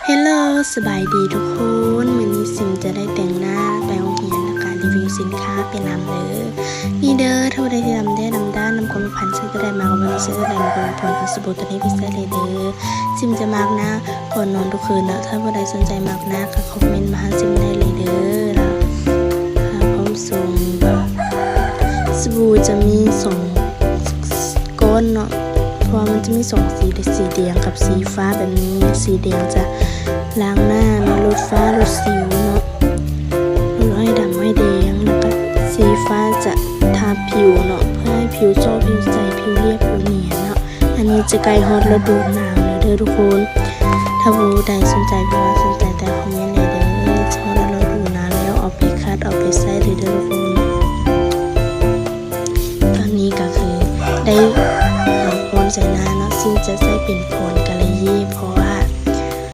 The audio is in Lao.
ເຮລໂລ ສະບາຍດີທຸກຄົນ, ມື້ນີ້ຊິມຈະໄດ້ແຕ່ງໜ້າໄປໂຮງຮຽນ ແລ້ວກະຣີວິວສິນຄ້າເປັນນຳເດີ. ນີ້ເດີ ຖ້າຜູ້ໃດທີ່ດຳແດ່ດຳດ້ານນຳຄວາມຝັນ ຊິຈະໄດ້ມາກ ມື້ນີ້ຊິຈະໄດ້ມາເບິ່ງຜົນຂອງສະບູໂຕນີ້ໄປໃຊ້ເລີຍເດີ. ຊິມຈະມາກໜ້າກ່ອນນອນທຸກຄືນເນາະ, ຖ້າຜູ້ໃດສົນໃຈມາກໜ້າກະຄອມເມັນມາຫາຊິມໄດ້ເລີຍເດີ. ລະພາພ້ອມຊົມ ສະບູຈະມີສອງ ກ້ອນເນາະ, ເພາະວ່າມັນຈະມີສອງສີເດ ສີແດງກັບສີຟ້າແບບນີ້. ສີແດງຈະລ້າງໜ້າເນາະ, ລົດຟ້າ ລົດສິວເນາະ, ລົດຮອຍດຳຮອຍແດງ, ແລ້ວກະສີຟ້າຈະທາຜິວເນາະ ເພື່ອໃຫ້ຜິວຊອບ ຜິວໃສ ຜິວລຽບ ຜິວນຽນເນາະ. ອັນນີ້ຈະໃກ້ຮອດລະດູໜາວແລ້ວເດີທຸກຄົນ, ຖ້າຜູ້ໃດສົນໃຈ ເພາະວ່າສົນໃຈແຕ່ຄອມເມັນເລີຍເດີ. ຮອດລະດູໜາວແລ້ວ ເອົາໄປຂັດ ເອົາໄປໃຊ້ເລີຍເດີທຸກຄົນ. ຕອນນີ້ກະຄືໄດ້ ເອົາໂພນໃສ່ໜ້າເນາະ, ຊິມຈະໃຊ້ເປັນໂພນ